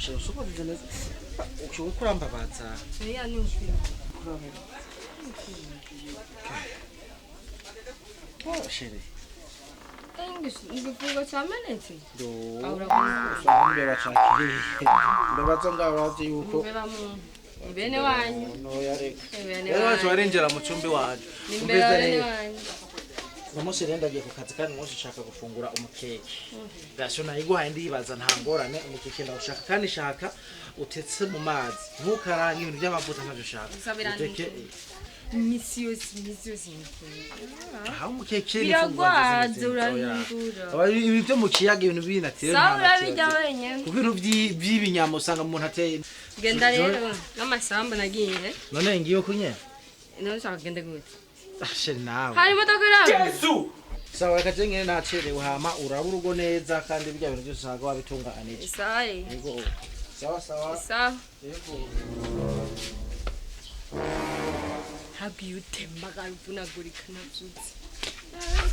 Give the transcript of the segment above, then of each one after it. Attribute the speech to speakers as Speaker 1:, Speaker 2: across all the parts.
Speaker 1: Shaka usokoze neza. Ushobora kurambabaza.
Speaker 2: Oya, ni ukuri.
Speaker 1: Oh, chérie.
Speaker 2: Igifungo cyamenetse.
Speaker 1: Do.
Speaker 2: Ahora
Speaker 1: Usanga imbeba cakiriye. Imbeba zo ngaho urazi yuko.
Speaker 2: Imbeba mu ni bene wanyu.
Speaker 1: Noya reka.
Speaker 2: Ni bene
Speaker 1: Rero bacu
Speaker 2: wanyu.
Speaker 1: barinjira mu cumbi wanje.
Speaker 2: Ni imbeba bene wanyu.
Speaker 1: Umunsi rero ndagiye ku kazi kandi umunsi nshaka gufungura umukeke. Gasho nayiguhaye ndibaza nta ngorane, umukeke ndawushaka kandi shaka utetse mu mazi. Ntukarange ibintu by'amavuta, ntavyo ushaka.
Speaker 2: Gusa birantunga.
Speaker 1: Uteke
Speaker 2: Imisi yose, imisi yose imikeke.
Speaker 1: Aho umukeke ni
Speaker 2: Biragwaza, urahindura.
Speaker 1: Ibintu byo mu kiyaga, ibintu binatire.
Speaker 2: Sawa, urabirya wenyine.
Speaker 1: Kuko ibintu by'ibinyama usanga umuntu ateye.
Speaker 2: Genda rero n'amasambu nagiye.
Speaker 1: None ngiye kunye?
Speaker 2: None ushaka kugenda gute?
Speaker 1: Ah, chérie nawe.
Speaker 2: Hari imodoka iraho.
Speaker 1: Sawa, reka je ngene nacerewe, hama uraba urugo neza kandi birya bintu byose usanga wabitunganije.
Speaker 2: Sawa.
Speaker 1: Yego. Sawa sawa.
Speaker 2: Sawa.
Speaker 1: Yego.
Speaker 2: Hagiye utembagara uvunagurika navyutse.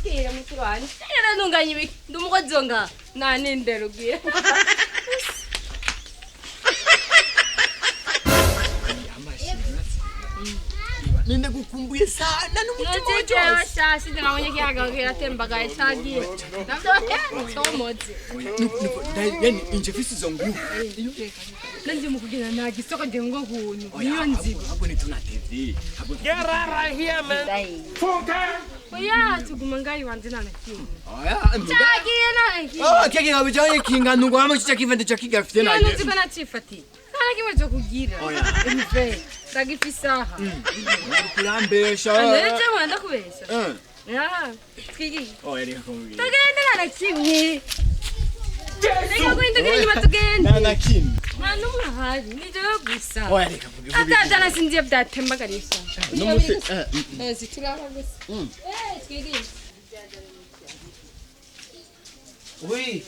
Speaker 2: Bwira mukuru wanje. Yarantunganya ibiki? Ndi umukozi wo ngaha. Nta n'indero ugira.
Speaker 3: Ninde gukumbuye sana n'umutima wanje wose.
Speaker 2: Notikewe nabonye kiyaga kiratembagaye cagiye. Navyo nicomotse.
Speaker 3: Yani inje mfise izo nguvu.
Speaker 2: Nanje mu kugenda nta gisoko nje ngo kuntu. Niyo nziba.
Speaker 3: Ahubwo ntitunatevye.
Speaker 2: Oya, tuguma ngaho iwanje nta na kimwe.
Speaker 3: Oya.
Speaker 2: Cagiye nta na kimwe.
Speaker 3: Oh, keke ngabijanye kingana ngo hamwe kica kivende ca kigafite
Speaker 2: Iyo
Speaker 3: naje.
Speaker 2: ntuzi ko nacifatiye. Nta na kimwe co kugira.
Speaker 3: Oya.
Speaker 2: Mve, ndagifise aha.
Speaker 3: Kurambesha.
Speaker 2: Ndetse nkora ndakubesha.
Speaker 3: Eh.
Speaker 2: Ya, twigiye.
Speaker 3: Oya, reka kumubwira.
Speaker 2: Tugende, nta na kimwe. Reka guhindukira inyuma tugende.
Speaker 3: Nta na kimwe.
Speaker 2: Nta n'umwe ahari, ni jewe gusa.
Speaker 3: Oya, reka kuvuga.
Speaker 2: Ata byanasinziye byatembagarisha.
Speaker 3: N'umunsi
Speaker 2: Turaba gusa. Eh, twigiye.
Speaker 1: Oui.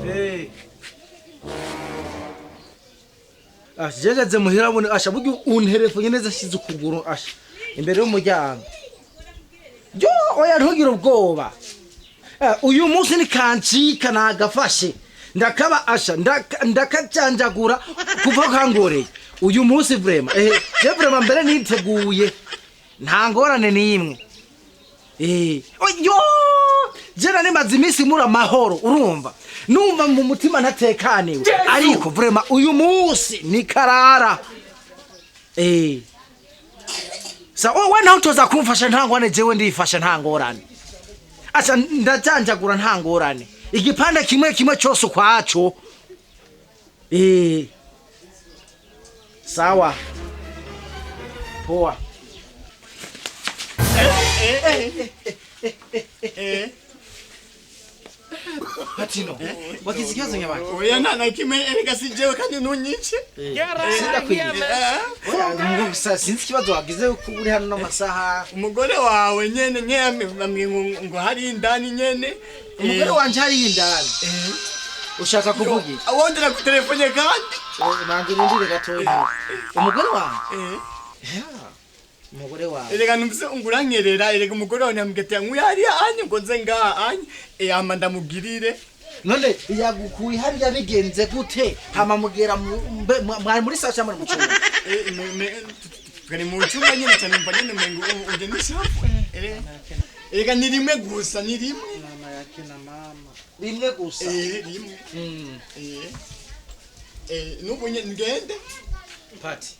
Speaker 1: Hey. Asha jegeze muhira bone, asha burya unterefonye neza ashize ukuguru asha imbere y'umuryango. Yo, oya, ntugire ubwoba. Uyu munsi ni kancika nagafashe. Ndakaba asha ndakacanjagura kuva kangoreye. Uyu munsi vraiment je vraiment mbere niteguye. Nta ngorane n'imwe. Yo! Jena nimaze iminsi muri amahoro, urumva. Numva mu mutima ntatekaniwe. Ariko vraiment uyu munsi ni karara. Sa wowe nawe utoza kumfasha, nta ngorane, jewe ndifasha, nta ngorane. Acha ndajanjagura, nta ngorane. Igipande kimwe kimwe cyose ukwaco. Sawa. Poa. Patino, wagize ikibazo nyabaki?
Speaker 3: Oya, nta na kimwe, erega si jewe kandi ntunyice.
Speaker 1: Sindakwiye. Gusa sinzi ikibazo wagize ko uri hano n'amasaha.
Speaker 3: Umugore wawe nyene nyene bambwiye ngo hari indani nyene.
Speaker 1: Umugore wanje hari indani. Ushaka kuvuga iki?
Speaker 3: Wongera kutelefone kandi.
Speaker 1: Nange nindire gatoya. Umugore wanje?
Speaker 3: Eh.
Speaker 1: Ya. Umugore wawe.
Speaker 3: Erega numvise ungurankerera, erega umugore wawe nyambwiye ati nguyu hariya anye ngo nze ngaha anye ama ndamugirire.
Speaker 1: None yagukuye hariya bigenze gute? Hama mugera mwari muri sawa cyangwa muri mu cyumba?
Speaker 3: Twari mu cyumba nyene cyane, mva nyene umengo uje n'ishapu. Erega ni rimwe gusa, ni rimwe.
Speaker 1: Mama yake na mama. Rimwe gusa.
Speaker 3: Eh, rimwe. Eh. Eh, nubu nyene ngende.
Speaker 1: Pati.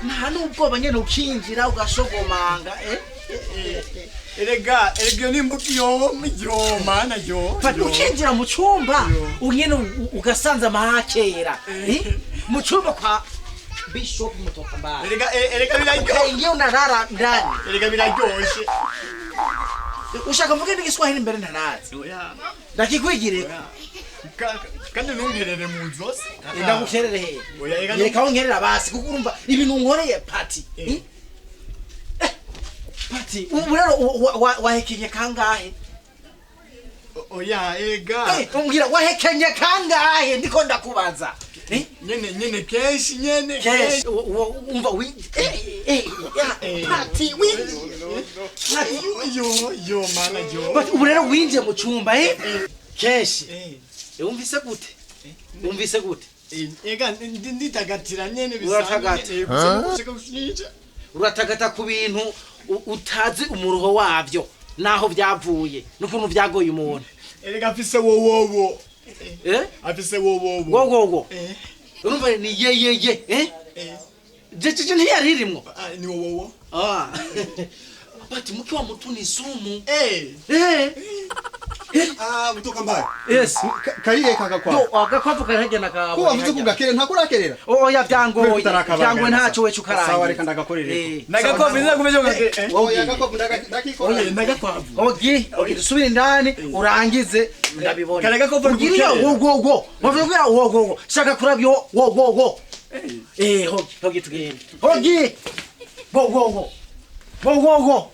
Speaker 1: Nta n'ubwoba nyene ukinjira ugashogomanga, eh?
Speaker 3: Erega iyo ni imbuga yo mana yo.
Speaker 1: Pati, ukinjira mu cyumba unyene ugasanza amahakera. Eh? Mu cyumba kwa Bishop Mutokambara.
Speaker 3: Erega biraryoshye.
Speaker 1: Ukaingia unarara ndani.
Speaker 3: Erega biraryoshe.
Speaker 1: Ushaka mvuge n'igiswahili mbere ntanazi.
Speaker 3: Oya.
Speaker 1: Ndakikwigire.
Speaker 3: Kandi ntunkerere mu nzosi.
Speaker 1: Ndagukerere he?
Speaker 3: Oya, reka.
Speaker 1: Reka aho nkerera basi, kuko urumva ibintu nkoreye, Pati. Eh? Eh, Pati, ubu rero wahekenye kangahe?
Speaker 3: Oya, erega.
Speaker 1: Eh, umbwira wahekenye kangahe, ndiko ndakubaza. Eh?
Speaker 3: Nyene nyene kenshi nyene.
Speaker 1: Kenshi umva wi eh ya Pati winjiye. Pati,
Speaker 3: Yo yo mana yo.
Speaker 1: Pati, ubu rero winjiye mu cyumba kenshi.
Speaker 3: Eh.
Speaker 1: Wumvise gute? Umvise gute?
Speaker 3: Ega nditagatira nyene.
Speaker 1: Uratagata.
Speaker 3: Bisanzwe gusa.
Speaker 1: Uratagata ku bintu utazi umuruho wavyo naho byavuye n'ukuntu byagoye umuntu.
Speaker 3: Erega afise wowowo.
Speaker 1: Eh?
Speaker 3: Afise wowowo.
Speaker 1: Wowowo.
Speaker 3: Eh.
Speaker 1: Urumva ni ye ye ye, eh.
Speaker 3: Eh.
Speaker 1: Jejeje ntiyaririmwo.
Speaker 3: Ah, ni wowowo.
Speaker 1: Ah. Bati mke wa mtu ni sumu.
Speaker 3: Eh.
Speaker 1: Eh.
Speaker 4: Ah, mutoka mbaya.
Speaker 1: Yes.
Speaker 4: Kariye kaka kwa.
Speaker 1: Yo, agakwavu karahagenda
Speaker 4: Ko wavuze
Speaker 1: kabonye.
Speaker 4: kugakere ntakurakerera.
Speaker 1: Oya, byangoye.
Speaker 4: Kubera
Speaker 1: Byangoye, ntacyo wecu ukarangiza.
Speaker 4: Sawa, reka ndagakorere.
Speaker 1: Eh.
Speaker 3: Nagakwavu nzakumeje ngake.
Speaker 4: Oya, gakwavu ndakikora.
Speaker 3: Nagakwavu.
Speaker 1: Ogi, ogi, dusubire indani urangize ndabibona.
Speaker 3: Kare gakwavu
Speaker 1: Ugiriya
Speaker 3: gukerera.
Speaker 1: wo wo wo. Bavuga wo wo wo. Shaka kurabyo wo wo wo. Eh, hogi, hogi tugende. Hogi. Wo wo wo. Wo wo wo.